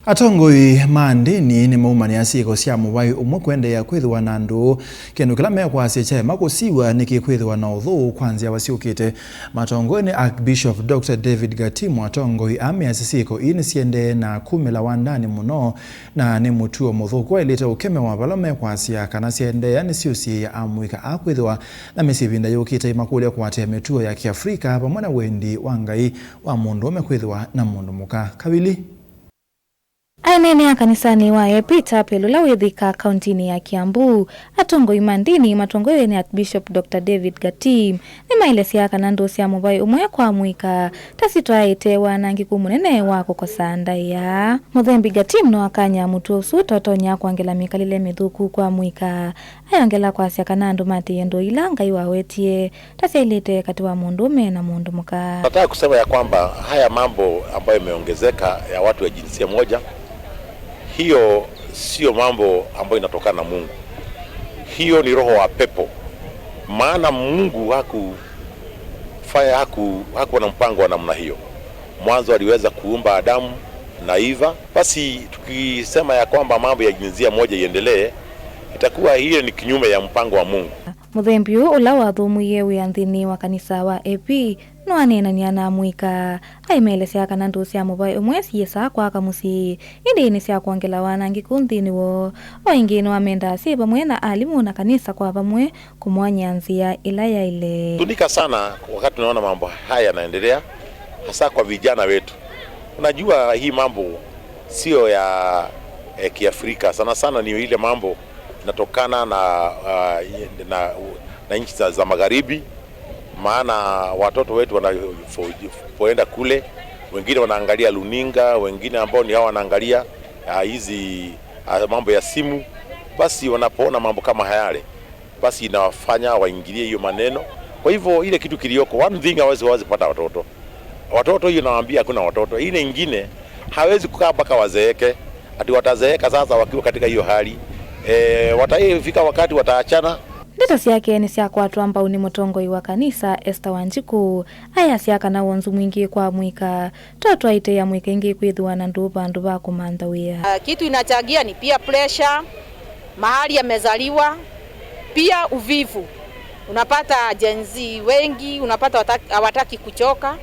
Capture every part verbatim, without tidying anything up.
Atongoi ma ndĩni nĩmaumanĩa syĩko sya mũvaĩ ũmwe kũendeea kwĩthĩwa na andũ, kĩndũ kĩla mekwasya kyaema kũsiw'a nĩkĩkwĩthĩwa na ũthũ kwa nzyawa syũkĩte. Matongoew'e nĩ Archbishop Doctor David Gatimu, atongoi aa measya syĩko ii nĩsiendee na kumĩla wandanĩ mũno, na nĩ mũtuo mũthũku waĩlĩte ũkemewa vala mekwasya kana syaendeea nĩsyũsiĩĩa amũika aa kwĩthĩwa na mĩsyĩ ĩvinda yũkĩte imakũlya kũatĩĩa mĩtuo ya Kĩafrika vamwe na wendi wa Ngai wa mũndũũme kwĩthĩwa na mũndũ mũka. Kavili. Aineenea kanisanĩ wa A P Chapel ũla wĩ Thika, kauntinĩ ya Kiambu, atongoi ma ndĩni matongoew'e nĩ Archbishop Doctor David Gatim nĩmaelesya kana ndũũ sya mũvaĩ ũmwe kwa mũika ta sitwaĩte wanangĩku mũnene wa kũkosa ndaĩa. Mũthembi Gatim no akany'a mũtuo ũsu tũtonya kwongela mĩkalĩle mĩthũku kwa mũika, ayongela kwasya kana andũ maatĩĩe ndũũ ila Ngai wawetie ta syaĩlĩte katĩ wa mũndũũme na mũndũ mũka. Nataka kusema ya kwamba haya mambo ambayo imeongezeka ya watu ya jinsia moja, hiyo sio mambo ambayo inatokana na Mungu. Hiyo ni roho wa pepo. Maana Mungu hakufanya, haku-, hakuwa na mpango wa namna hiyo. Mwanzo aliweza kuumba Adamu na Eva. Basi tukisema ya kwamba mambo ya jinsia moja iendelee, itakuwa hiyo ni kinyume ya mpango wa Mungu. Mũthembi ũũ ũla wathũmũie wĩa nthĩnĩ wa kanisa wa A P nĩwaneenany'a na amũika, aimeelesya kana ndũũ sya mũvaĩ ũmwe siyĩsaa kwaka mũsyĩ, ĩndĩ nĩ sya kwongela wanangĩku nthĩnĩ woo. O ĩngĩ nĩwamendaa syĩ vamwe na alimũ na kanisa kwa vamwe kũmony'a nzĩa ĩla yaĩle. Huzunika sana wakati tunaona mambo haya yanaendelea, hasa kwa vijana wetu. Unajua hii mambo sio ya, eh, Kiafrika. Sana sana ni ile mambo inatokana na, ah, na, na nchi za, za magharibi, maana watoto wetu wanapoenda kule, wengine wanaangalia luninga, wengine ambao ni hao wanaangalia, ah, hizi, ah, mambo ya simu, basi wanapoona mambo kama yale, basi inawafanya waingilie hiyo maneno. Kwa hivyo ile kitu kilioko, one thing hawezi, hawezi pata watoto. Watoto hiyo nawaambia hakuna watoto. Ile ingine hawezi kukaa mpaka wazeeke, ati watazeeka sasa wakiwa katika hiyo hali. E, wataifika wakati wataachana. Ndeto syake nĩsyakwatwa mbau nĩ mũtongoi wa kanisa Esther Wanjiku, ayasya kana wonzu mwingĩ kwa amũika to twaĩte amũika ĩngĩ kwĩthĩwa na ndũũ vandũ va kũmantha wĩa. Ah, kitu inachagia ni peer pressure, mahali amezaliwa, pia uvivu. Unapata Gen Z wengi, unapata wata-, hawataki kuchoka,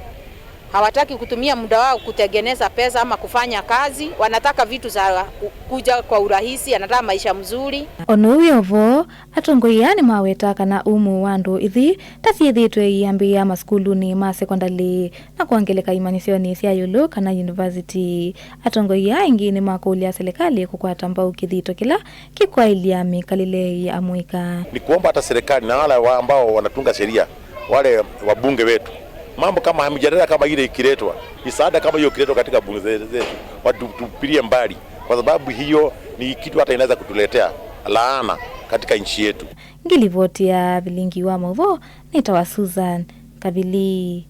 hawataki kutumia muda wao kutengeneza pesa ama kufanya kazi, wanataka vitu za ku-, kuja kwa urahisi, anataka maisha mzuri. Ona ũu wĩ o vo, atongoi aa nĩmaweta kana umũ wa ndũũ ithi ta syĩthĩĩtwe iambĩĩa masukulunĩ ma sekondalĩ na kwongeleka imanyĩsyonĩ sya ĩũlũ kana yunivasiti. Atongoi aa aingĩ nĩmakũlya silikalĩ kũkwata mbau kĩthito kĩla kĩkwaĩlya mĩkalĩle ya amũika. Ni kuomba hata serikali na wale wa-, ambao wanatunga sheria, wale wabunge wetu, mambo kama mijadala kama ile ikiletwa, misaada kama hiyo ikiletwa katika bunge ze-, zetu, watupilie mbali, kwa sababu hiyo ni kitu hata inaweza kutuletea laana katika nchi yetu. Ngilivoti ya vilingi wa maũvoo nĩtawa Susan Kavili.